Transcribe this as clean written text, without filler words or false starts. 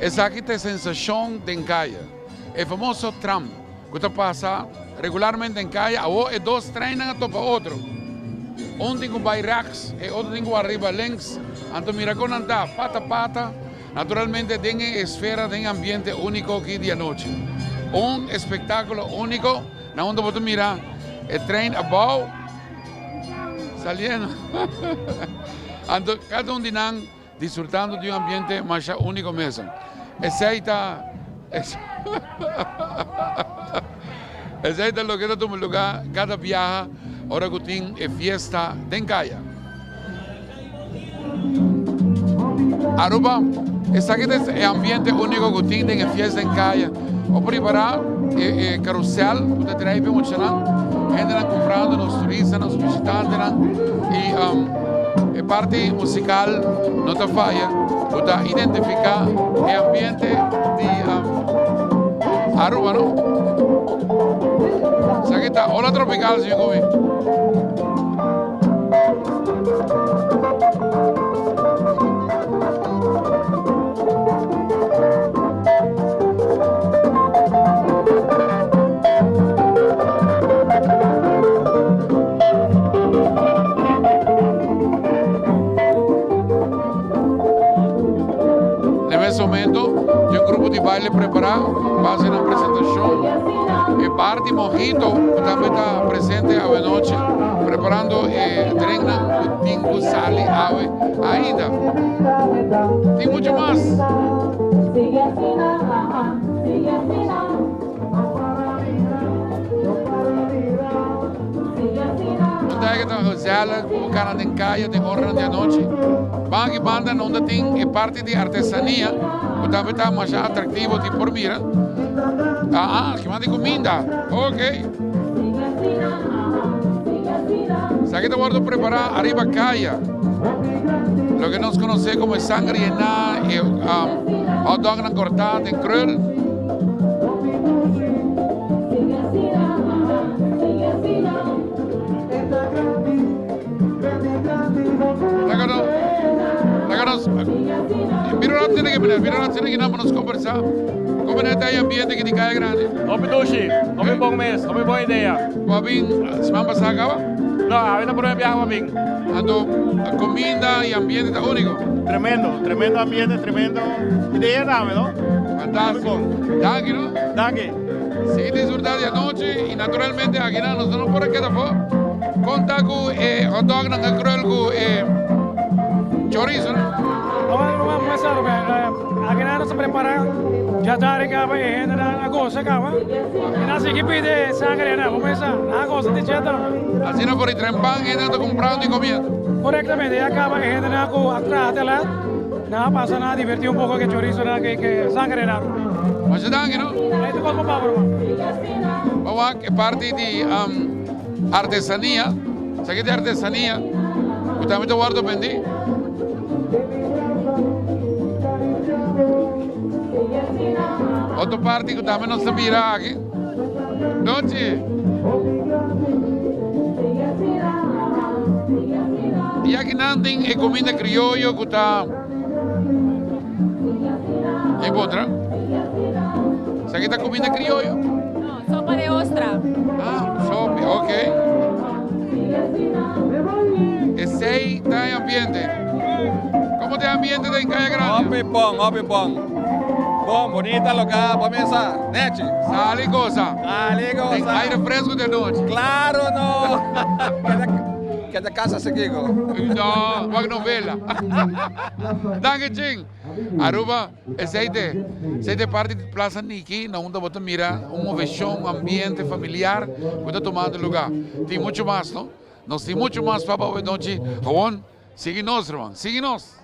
Esaki ta e sensashon den kaya. E famoso tram ku ta pasa regularmente den kaya, awor e dos treinnan a topa otro. Un tin ku bai rechts, e otro tin ku ariba links. Anto mira kon nan ta, pata pata, naturalmente den e esfera, den e ambiente úniko aki di anochi. Un espektákulo úniko na unda bo ta mira e trein abou saliendo. Anto kada un di nan Disfrutando di un ambiente masha unico mes. Esey ta Esey ta loke ta tuma lugar cada biaha ora cu tin e fiesta den caya. Aruba, esaki ta e ambiente unico cu tin den e fiesta den caya. Bo por ripara e carusel cu ta trae pa e muchanan, hendenan cumprando, nos turistanan, nos bishitantenan y e parti musical no ta faya cu ta identifica e ambiente di Aruba, no? Esaki ta Ola Tropical, señor Cubi. Na mes momento, tin un grupo di baile prepará pa hasi nan presentashon. E bar di Mojito ku tambe ta presente awenochi, preparando e drinknan ku tin ku sali awe ainda. Tin mucho mas. Un día que ta gezellig, bo cana den caya den oranan di anochi. Ban aki banda unda tin e parti di artesania cu tambe ta masha atractivo di por mira. Ah, ah, kiman di cuminda. Ok. Esaki ta wordo prepara ariba caya. Loke nos conoce como e sangre yená, e hot dognan cortá den krul. Laga nos, laga nos, mira un rato aki meneer, mira un rato aki nan pa nos conversa. Como meneer ta e ambiente aki di Caya Grandi? Hopi dushi, hopi bon mes, hopi bon idea. Bo a bin siman pasá caba? No, awe ta prome biaha ku a bin. Anto comida y ambiente ta unico? Tremendo, tremendo ambiente, tremendo idea tambe, no? Fantastico. Danki, no? Danki. Sigui disfruta di anochi y naturalmente akinan nos no por a keda afó. Con ta cu e hotdognan a krul cu e chorizo, no? Awor ruman mester sabe, akinan nos ta prepara ya tarde caba e hendenan a goza caba y nan sigui pidi sangre nan, bo mester sa, nan a goza di dje tambe. Asina por e tren pan hendenan ta cumprando y comiendo. Correctamente, ya caba e hendenan cu a traha te lat, nan a pasa nan a diverti un poco cu e chorizonan cu e sangre nan. Masha danki no. Ahí ta cos pa papa ruman. Bo wak e parti di artesania, esaki ta e artesania cu tambe ta wordo bendi. Otro parti cu tambe nos ta mira aki. Nochi. Y aki nan tin e comida crioyo cu ta e botra. Esaki ta comida crioyo? No, sopa de ostra. Ah, sopa, ok. Esey ta e ambiente. Como ta e ambiente den Caya Grande? Hopi bon, hopi bon. Bon, bonita loka pa mesa. Nechi. Sali goza. Sali goza. Den aire fresco di anochi. Claro no. Keda casa sekico. No, wak novela. Danki Ching. Aruba, esey te, esey te parti di Plaza Niki na unda bo ta mira un movecion, un ambiente familiar cu ta tumando lugar. Tin mucho mas, no? Nos tin mucho mas pa bo anochi. Gewoon, sigui nos, ruman, sigui nos.